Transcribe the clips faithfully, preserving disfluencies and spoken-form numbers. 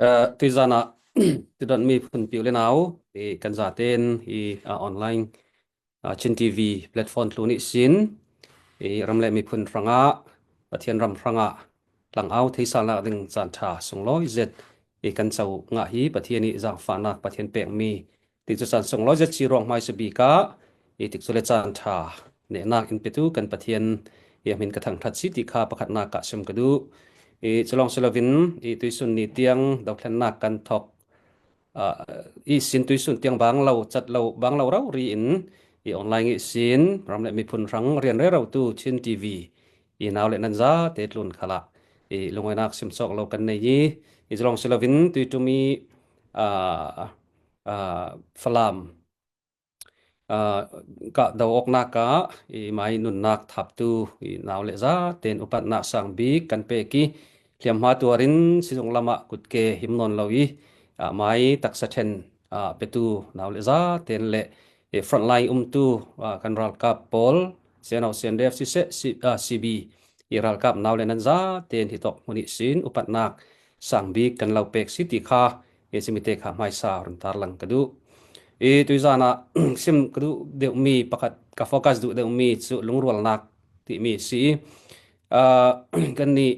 Tuizan ah, tu don mi phunpi u le nau, i kan zaten i, a, online, a, Chin T V platform tlu nih sin, i ram le miphun hrangah, Pathian ram hrangah, tlang au thei salnak ding caan ṭha sunglawi zet, i kan co ngah hi. Pathian i zangfahnak Pathian pek mi, ti cu caan sunglawi zet si ruang hmaisa bik ah, i tikcu le caan ṭha nehnak in petu kan Pathian i a hmin ka thangṭhat si ti kha pakhatnak ah sim ka duh. I culawng si loin, i tuisun ni tiang dothlennak kan thok, ah, ihsin tuisun tiang bang lo, cat lo, bang lo rori in, i online ihsin ram le miphun hrang rian rero tu Chin T V i nau le nan zate tlun khalah i lungawinak sim cawk lo kan nei i, i culawng si loin tuiṭum i, ah, ah, Falam, ah, kah do awknak ah i mai nunnak thaptu i nau le zaten upatnak sang bik kan pek i, hliamhma tuar in sizung lamah kutke him nawn lo i, ah, mai taksa ṭhen, ah, petu nau le zaten le, eh, frontline umtu, ah, kan ralkap pawl, C N O, C N D F siseh, C-, ah, C B i ralkap nau le nan zaten hitawk hmun ihsin upatnak sang bik kan lo pek si ti kha, i cimite kha hmaisa run tarlang ka duh. I tuizan ah sim ka duh deuhmi pakhat, ka focus duh deuhmi cu lungrualnak timi si. Ah, kannih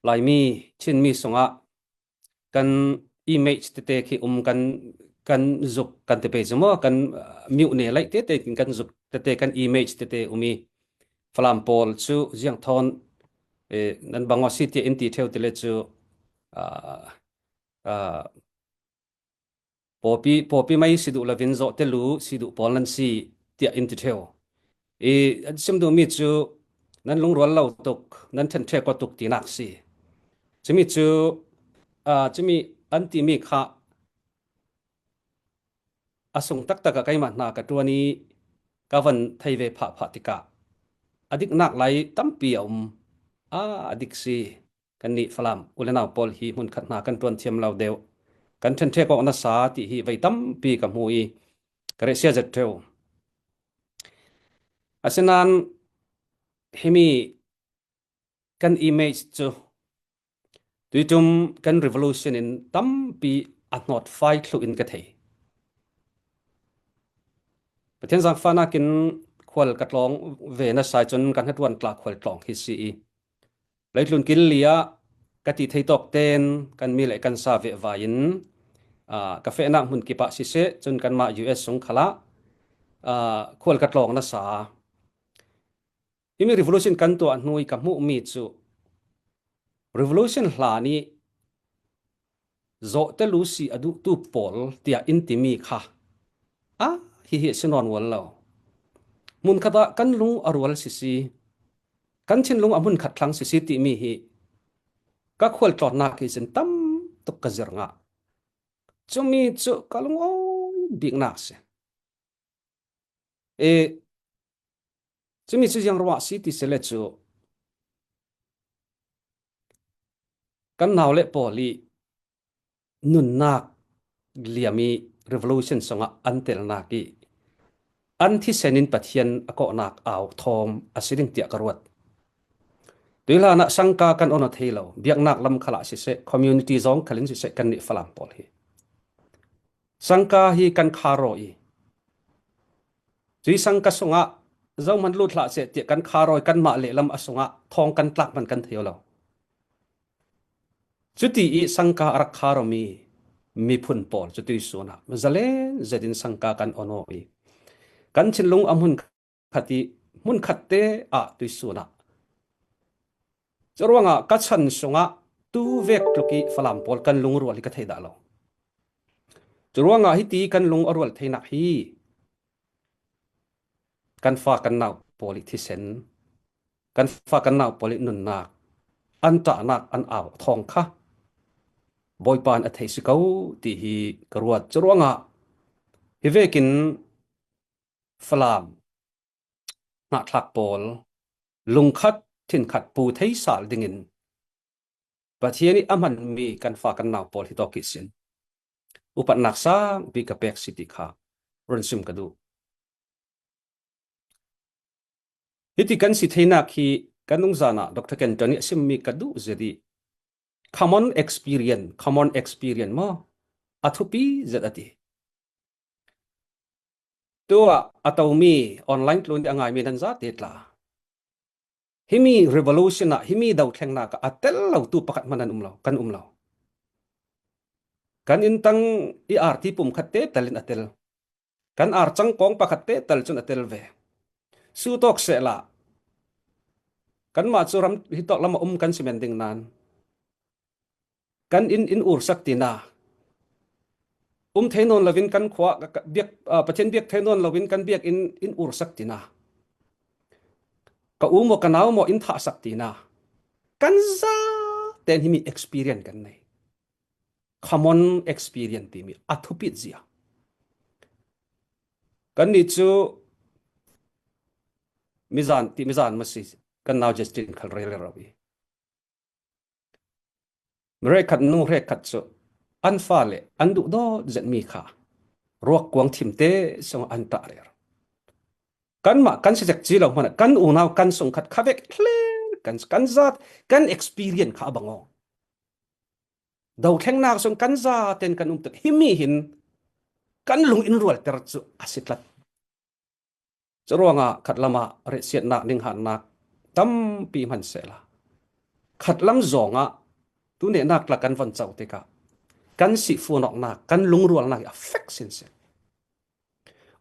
Laimi, Chinmi sungah kan image tete khi um, kan, kan zuk kan ti pei cu maw, kan, ah, myone laih tete kan zuk tete, kan image tete um i, Falam pawl cu ziangthawn, eh, nan bang aw si tiah in ti ṭheu ti le cu, ah, ah, pawpi, pawpi mai si duh loin zawhte lu si duh pawl nan si tiah in ti ṭheu. I an sim duhmi cu nan lungrual lo tuk, nan ṭhenṭhek aw tuk tinak si. Cumi cu, aa, cumi an timi kha a sung taktak ah keimah hna ka ṭuan i ka van thei ve phahphah tikah a diknak lai tampi a um. A, a dik si. Kannih Falam u le nau pawl hi hmunkhat hna kan ṭuan thiam lo deuh, kan ṭhenṭhek awk nasa ti hi vei tampi ka hmu i ka rehsia zet ṭheu. Asinain himi kan image cu tuiṭum kan revolution in tampi a hnawt fai thluh in ka thei. Pathian zangfahnak in khual ka tlawng ve nasa i cun ka hnaṭuan tla khual tlawng hi si i, leitlun kil li ah ka ti thei tawk tein kan mi le kan sa veh vai in, aa, ka fehnak hmun kip ah siseh, cun kanmah U S sung khalah, aa, khual ka tlawng nasa. Himi revolution kan tuah hnu i ka hmuhmi cu revolution hlan i zawhte lu si a duhtu pawl tiah in timi kha, a, hihi a si nawn ual lo. Hmunkhat ah kan lung a rual sisi, kan thinlung a hmunkhat thlang sisi timi hi ka khual tlawnnak hi sin tam tuk ka zir ngah. Cumi cu ka lungawi biknak a si. E, cumi cu ziang ruah si ti si le cu, kan nau le pawl i nunnak liam i revolution sungah an telnak i an thisen in Pathian a kawhnak au thawm a si ding tiah ka ruat. Tuihlan ah sangka kan on aw thei lo, biaknak lam khalah siseh, community zawng khalin siseh, kannih Falam pawl hi sangka hi kan kharaw i, cui sangka sungah zohman lut hlah seh tiah kan kharaw i, kanmah lehlam a sungah thawng kan tlak hman kan thei aw lo. Cuti i sangka a rak kharaw mi miphun pawl cu tuisun ah zalen zetin sangka kan on aw i, kan thinlung a hmun khat i hmunkhat te ah tuisun ah. Curuangah ka chan sungah tu vek tluk i Falam pawl kan lungrual hi ka thei dah lo. Curuangah hiti kan lung a rual theinak hi kan fa kan nau pawl i thisen, kan fa kan nau pawl i nunnak, an ṭahnak, an au thawng kha Bawipa in a thei si ko ti hi ka ruat. Curuangah hi vekin Falam hnahthlak pawl lungkhat thinkhat pu thei sal dingin Pathian i a hmanmi kan fa kan nau pawl hi tawk ihsin upatnak sang bik ka pek si ti kha run sim ka duh. Hiti kan si theinak hi kan nungzan ah Doctor Kenton i a simmi ka duh zet i Common experience, common experience maw? A thupi zet a ti. Tua a tomi online tlun a ngaimi nan zate tla. Himi revolution ah, himi dothlengnak ah a tel lo tu pakhat hman an um lo, kan um lo. Kan inn tang i arti pum khat te telin a tel. Kan ar cangkawng pakhat te tel cun a tel ve. Sutawk sehla. Kanmah cu ram hitawk lamah um kan si men ding nan. Kan inn in ursak tina. Um thei nawn loin kan khua, ka, ka, biak, ah, Pathian biak thei nawn loin kan biak in, in ursak tina. Ka u maw, ka nau maw, in thahsak tina. Kan zaten himi experience kan nei. Common experience timi a thupit zia. Kannih cu mizan, ti mizan masi, kan nau Justin khal rel rau i. Hrekhat nu hrekhat cu an fale an duhdawt zetmi kha ruak kuang thimte sungah an ṭah rero. Kanmah kan si cek ci lo hmanah kan unau kan sungkhat kha vek hlen kan, kan zat, kan experience kha a bang aw. Dothlengnak sung kan zaten kan um tuk. Himi hin kan lung in rualter cu a si tlat. Curuangah khatlamah rehsiatnak, ninghannak tampi hman sehla, khatlam zawngah tunehnak tla kan von co tikah kan sihfuanawknak, kan lungrualnak hi a fek sinsin.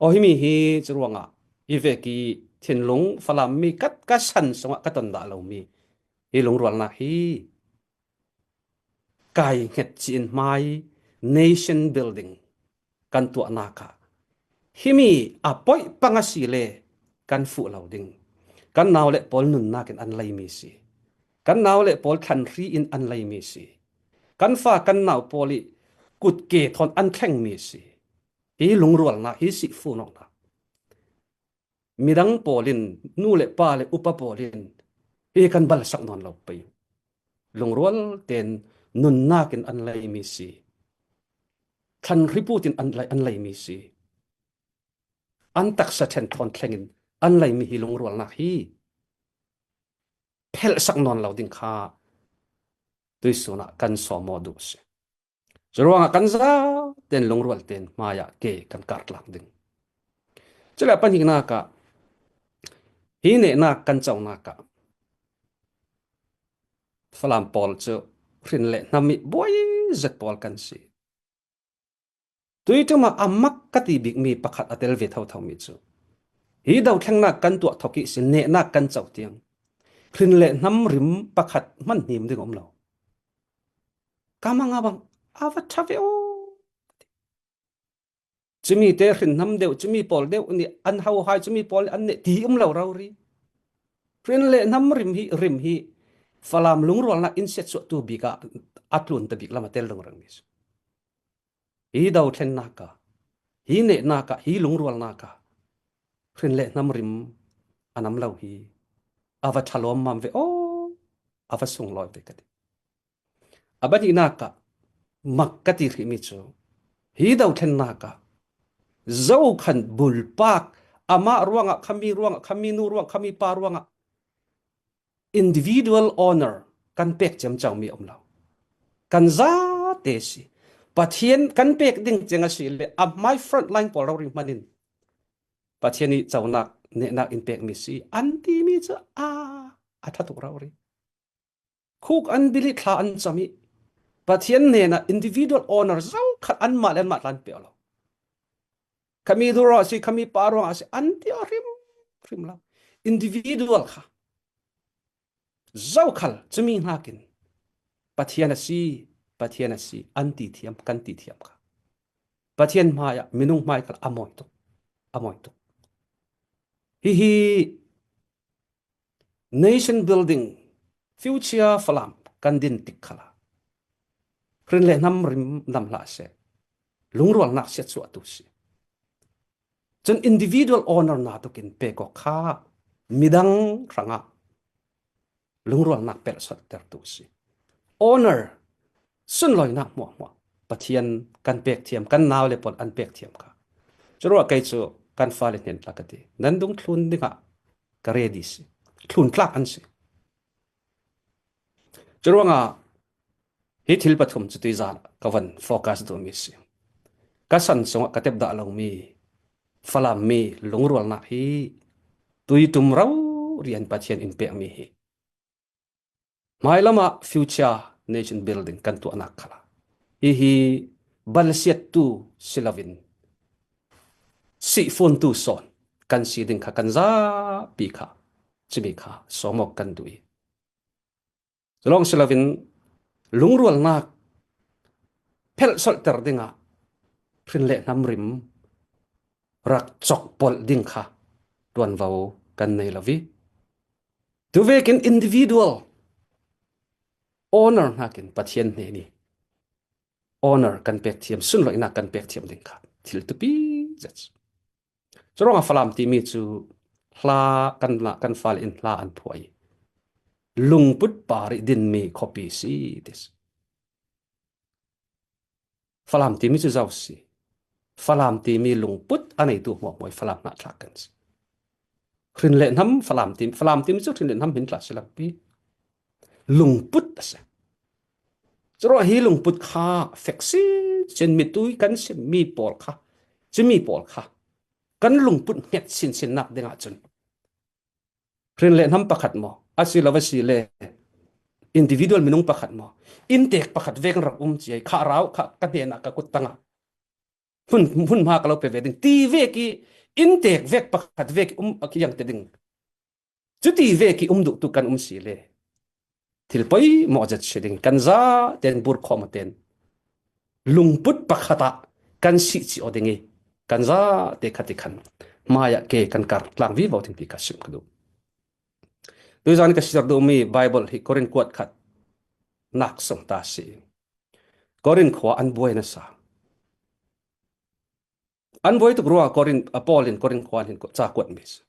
Aw, himi hi curuangah hi vek i thinlung Falam mi kat ka san sungah ka ton dah lomi hi lungrualnak hi kai hnget ci-in hmai nation building kan tuahnak ah himi a poih pang a si le kan fuh lo ding. Kan nau le pawl nunnak in an leimi si. Kan nau le pawl thlanhri in an leimi si. Kan fa kan nau pawl i kutke thawn an thlengmi si. Hi lungrualnak, hi sihfuanawknak. Midang pawl in, nu le pa le upa pawl in hi kan balsak nawn lo pei. Lungrual ten nunnak in an leimi si. Thlanhri put in an lei, an leimi si. An taksa ṭhen thawn thleng in an leimi hi lungrualnak hi phelhsak nawn lo ding kha tuisun ah kan sawm aw duh si. Curuangah kan zaten lungrual ten hmaiah ke kan kartlak ding. Cule a pahnihnak ah hi nehnak kan conak ah Falam pawl cu hrin le hnam i buai zet pawl kan si. Tuiṭum ah a mak ka ti bikmi pakhat a tel ve thothomi cu hi dothlengnak kan tuah thok i si, nehnak kan co tiang hrin le hnam rim pakhat hman hnim ding a um lo. Ka mang a bang a va ṭha ve aw. Cumi te hrin hnam deuh, cumi pawl deuh nih an ho hai, cumi pawl nih an neh ti um lo rori. Hrin le hnam rim hi, rim hi Falam lungrualnak in siatsuahtu bik ah a tlunta bik lam a tel ringring mi si. Hi dothlennak ah, hi nehnak ah, hi lungrualnak ah hrin le hnam rim a nam lo hi a va ṭha lawmmam ve aw, a va sunglawi ve ka ti. A pahnihnak ah mak ka ti hrihmi cu hi dothlennak ah Zokhal bulpak, amah ruangah, khami ruangah, khami nu ruangah, khami pa ruangah individual honor kan pek ciamco mi a um lo. Kan zate si. Pathian kan pek ding ciang a si le a hmai front line pawl rori hman in Pathian i conak, nehnak in pekmi si an timi cu a, a ṭha tuk rori. Khuk an bil i thla an cam i Pathian hnenah individual honor zokhal anmah le anmah tla an pe lo. Khami nu ruangah si, khami pa ruangah si an ti aw hrim, hrim lo. Individual kha zokhal cumi hnakin Pathian a si, Pathian a si an ti thiam, kan ti thiam kha Pathian hmaiah, minung hmai khal a mawi tuk, a mawi tuk. Hihi nation building, future Falam kan din tik khala hrin le hnam rim nam hlah seh, lungrualnak siatsuahtu si. Cun individual honor na tukin pek aw kha midang hrangah lungrualnak pelhsattertu si. Honor, sunlawinak hmuahhmuah Pathian kan pek thiam, kan nau le pawl an pek thiam kha. Curuah kei cu kan fale hnen tla ka ti. Nan dungthlun dingah ka ready si. Thlun tlak an si. Curuangah Hi thil pathum cu tuizan ka van focus duhmi si. Ka san sungah ka tep dah lomi Falam mi lungrualnak hi tuiṭum rori in Pathian in pekmi hi. Hmailam ah future nation building kan tuahnak khalah hihi balsiattu si loin sihfuntu sawn kan si ding kha kan zapi kha cumi kha sawm awk kan duh i, culawng si loin lungrualnak phelhsolhter dingah hrin le hnam rim rak cawk polh ding kha ṭuanvo kan nei lo i, tu vekin individual honor hnakin Pathian hnen i honor kan pek thiam, sunloihnak kan pek thiam ding kha thil tupi zet. Curuangah Falam timi cu hla kan, kan fale in hla an phuah i lungput par i dinmi khuapi si ti si. Falam timi cu zo si. Falam timi lungput a neitu hmuahhmuah i Falam hnahthlak kan si. Hrin le hnam Falam timi, Falam timi cu hrin le hnam hmin tla si lakpi lungput a si. Curuangah hi lungput kha fek si cin mitui kan simmi pawl kha, cumi pawl kha kan lungput hnget sinsinnak dingah cun hrin le hnam pakhat maw, asilo asile individual minung pakhat maw, inntek pakhat vek rak um cia i kha rau kha ka hnenah ka kut tangah hun, hun hma ka lo pe ve ding ti vek i inntek vek pakhat vek i um a kiang te ding. Cuti vek i um duhtu kan um si le thil poimawh zet si ding, kan za ten burkhawm ten lungput pakhat ah kan sih ci aw ding i kan za te khat i khan hmaiah ke kan kar tlang vivo ding ti ka sim ka duh. Tuizan ka siar duhmi Bible hi Korin kuat khat nak sung ta si. Korin khua an buai nasa. An buai tuk ruangah Korin, a Paul in Korin khua hin ca kuat mi si.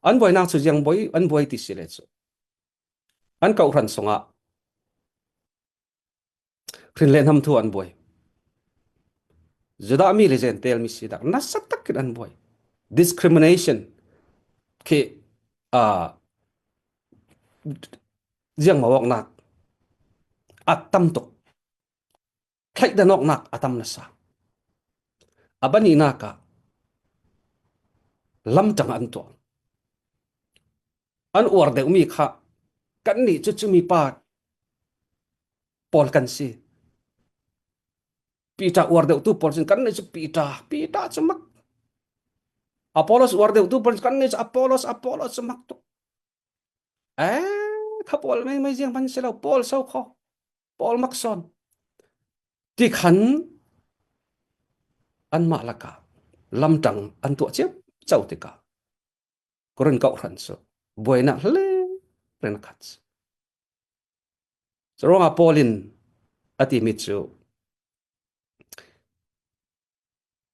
An buainak cu ziang buai, an buai ti si le cu an kawhhran sungah hrin le hnam thu an buai. Judah mi le Jentail mi si dak nasa takin an buai. Discrimination khi, ah, ziangmawknak a tam tuk. Thlaihdan awknak a tam nasa. A banihnak ah lamtang an tuah. An uar deuhmi kha kannih cu cumi pa pawl kan si. Peter uar deuhtu pawl sin kannih cu Peter, Peter cu mak. Apollos uar deuhtu pawl sin kannih cu Apollos, Apollos cu mak tuk. Eh, kha pawl meimei ziang hman si lo, pawl so kho, pawl mak sawn. Ti khan anmah lakah lamtang an tuah ciamco tikah Korin kawhhran cu buainak hle rin khat si. Curuangah Paul in a timi cu,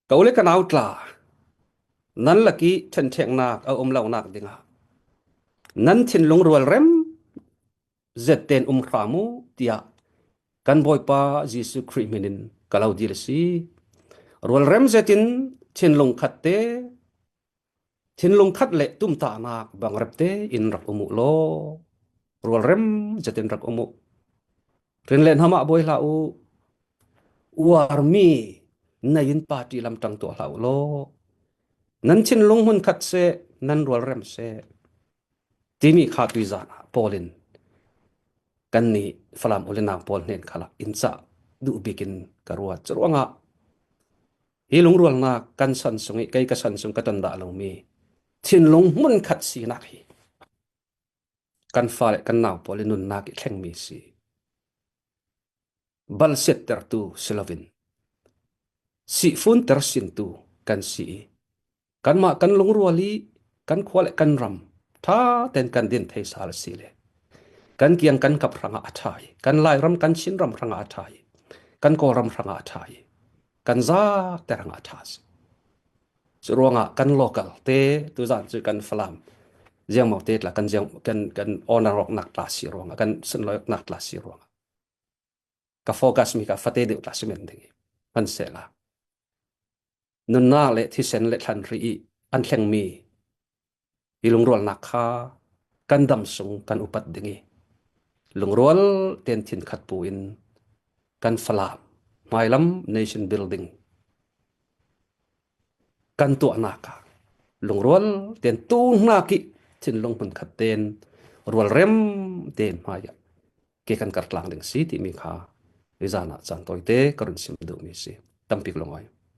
ka u le ka nau tla, nan lak i ṭhenṭheknak a um lonak dingah nan thinlung rualrem zet tein um hram u, tiah kan Bawipa Jesuh Khrih hmin in ka lo dil a si. Rualrem zetin thinlung khat te, thinlung khat le tumtahnak bangrep te in rak um uh law, rualrem zetin rak um uh. Rin le hnam ah buai hlah u, uarmi nei in party lamtang tuah hlah u law, nan thinlung hmun khat seh, nan rualrem seh. Timi kha tuizan ah Paul in kannih Falam u le nau pawl hnen khalah in cah duh bikin ka ruat. Curuangah hi lungrualnak kan san sung i kei ka san sung ka ton dah lomi thinlung hmun khat sinak hi kan fale kan nau pawl i nunnak i thlengmi si. Balsiattertu si loin sihfunter sintu kan si i, kanmah kan lungrual i kan khua le kan ram ṭha tein kan din thei sal a si le, kan kiang kan kap hrangah a ṭha i, kan Lairam kan Chinram hrangah a ṭha i, kan Kawlram hrangah a ṭha i, kan zate hrangah a ṭha a si. Curuangah kan local te, tuzan cu kan Falam ziangmaw te tla kan ziang, kan, kan honor awknak tla si ruangah, kan sunlawihnak tla si ruangah ka focus mi kha fate deuh tla si men ding i, hmansehla nunnak le thisen le thlanri i an thlengmi hi lungrualnak kha kan dam sung kan upat ding i, lungrual tein thin khat pu in kan Falam hmailam nation building kan tuahnak ah lungrual ten tu hnak ih thinlung hmun khat ten rualrem ten hmai ah ke kan kartlang ding si timi kha i zan ah caan tawite ka run sim duhmi si. Tampi ka lungawi.